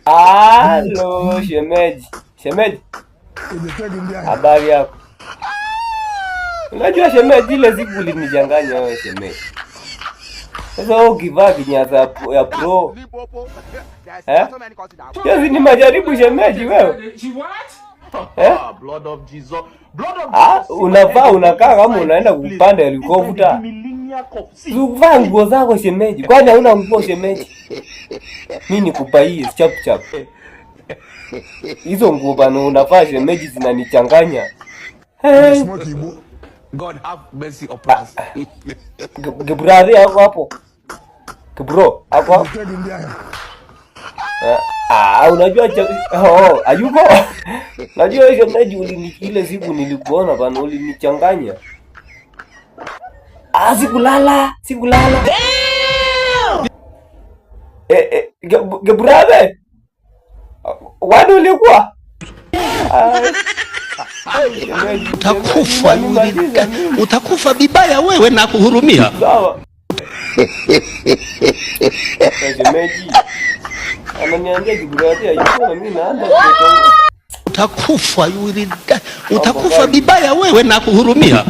Halo shemeji, shemeji, habari yako? Unajua shemeji, ile siku ulinichanganya wewe shemeji. Sasa wewe ukivaa kinyasa ya pro, eh? Hiyo si ni majaribu shemeji wewe? Eh? Ah, unavaa unakaa kama unaenda kupanda helikopta. Uvaa nguo zako shemeji. Kwani hauna nguo shemeji? Mimi nikubaie chap chap. Hizo nguo bana unavaa shemeji zinanichanganya. Hey. God have mercy upon us. Gebrari ako hapo. Gebro, ako hapo. Ah, unajua cha oh, ayuko. Unajua hiyo shemeji ile siku nilikuona bana ulinichanganya. Ah, sikulala, sikulala. Eh, eh, Gebrabe. Wani ulikuwa? Ah, shemeji, Utakufa, unanimaliza mimi. Utakufa vibaya wewe na kuhurumia. Sawa. Shemeji. Ananiambia Gebrabe hayuko na mimi naanza kutongoza. Utakufa, utakufa vibaya wewe na kuhurumia.